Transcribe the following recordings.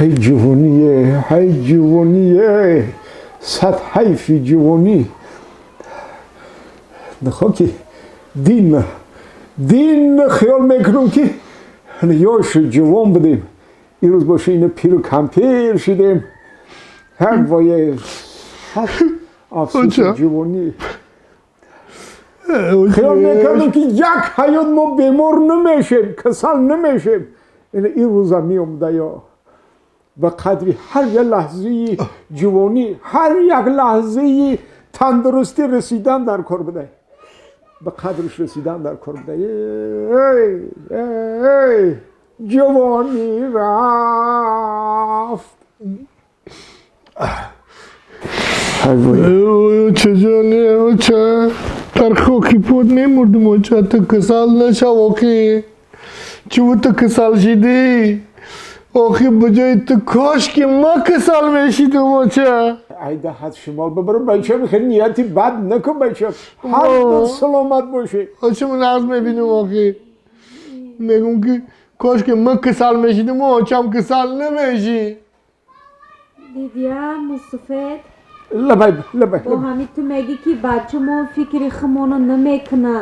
ҳай ҷувоние, ҳай ҷувоние, сад ҳайфи ҷувонӣ. Нахо ки дин хиёл мекунам ки ёшу ҷувон будем, ирӯз боша ина пиру кампир шудем. Ҳар вое афсуси ҷувонӣ. Хиёл мекардам ки як ҳаёт мо бемор намешем, касал намешем. Ина ин рӯза меомада ба қадри ҳар як лаҳзаи ҷувонӣ, ҳар як лаҳзаи тандурустӣ расидан дар кор буда, ба қадрш расидан дар кор буда. Эй ҷавонӣ рафт. Очаҷоне, оча, дар хоки под мемурдум, оча, ту касал нашав, охи. Чӯ ту касал шидӣ? Охи, ба ҷои ту кошки ма касал мешидум, оча. Айда ҳад шимол бибарам, бачам, хеле нияти бад накун, бачам, ҳар саломат бошӣ. Оча, ман нағз мебинам, охи. Мегум ки кошки ма касал мешидум, очам касал намешид. Дидия, мусуфед. Лабай, лабай. Бо ҳами ту мегӣ ки бачамон фикри хумоно намекуна.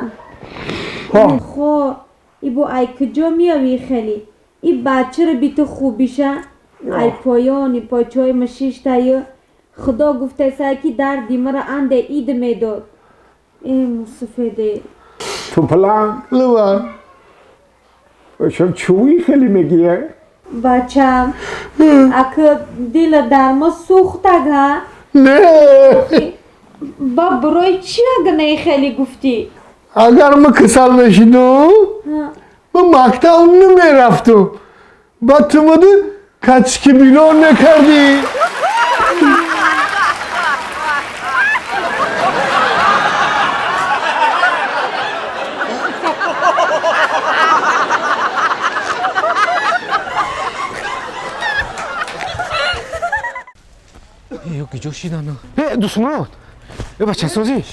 Хо ибо ай куҷо меёвӣ хеле? И бачаро биту хубиша, ай поёни почои машиштаю худо гуфтесай ки дарди мара анде ид медод. Э мусуфеде. Ту паланг. Лабай. Бачам, чӯи хеле мегие? Бачам, ака дила дар мо сӯхтаг ҳа? Не. Ба барои чӣ ага не хеле гуфтӣ? Агар ма касал мешидум, ма мактаб намерафтум. Баъд ту маду качки бино накардӣ. Куҷо шидан? Э, Дусмурод, э, бачасозӣ,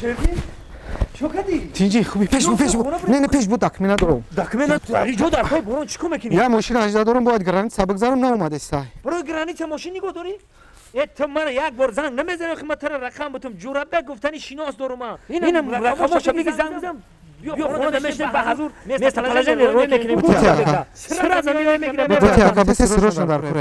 чо кардӣ? Тинҷи, хуби? Пеш бу, пеш бу. Не, не, пеш бу, документ надорам. Документ ҷо дар пай борон чӣ кор мекунӣ? Я мошина ажда дорам, бояд граница бигзарам, наомадестай. Барои граница мошин нигоҳ дорӣ? Э, ту мара як бор занг намезанӣ, ки ман тара рақам бутум. Ҷурабек гуфтани шинос дорум ман. Инам рақамоша биги, занг бизан. Биё, хона мешинем, ба ҳазур местоположение рой мекунем. Сразу мегирем. Срочно дар кор.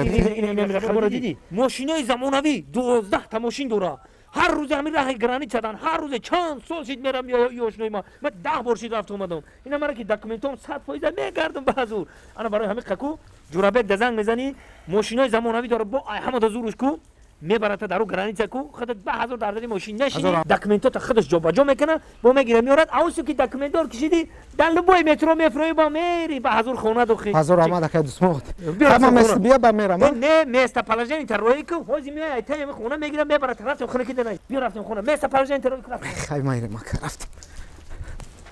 Рақаморо дидӣ? Мошинои замонавӣ, 12 та мошин дора. Ҳар рӯзе ҳамин раҳи граница дан, ҳар рӯзе чанд сол шид мерам. Ёшнои ма, ман 10 бор шид рафту омадам. Ина мара ки документом 100% мегардам ба ҳазур. Ана барои ҳамин қаку Ҷурабек да занг мезанӣ, мошинои замонавӣ дора, бо ҳамада зуруш ку мебарата дару граница ку, худат ба ҳазор дар дари мошин нашини, документота худаш ҷобаҷо мекуна, бо мегира меорад. Авсу ки документдор кишиди, дар любой метро мефрои, бо мери ба ҳазур хона дохи. Ҳазор омад, акай Дусмурод. Ҳама бия, ба мерам. Не, местоположение та рои ку, ҳози меояй, айтаи хона мегира мебарат. Рафтем хона ки данай, биё, рафтем хона, местоположение та рои ку. Хай, майрем, ака, рафтем.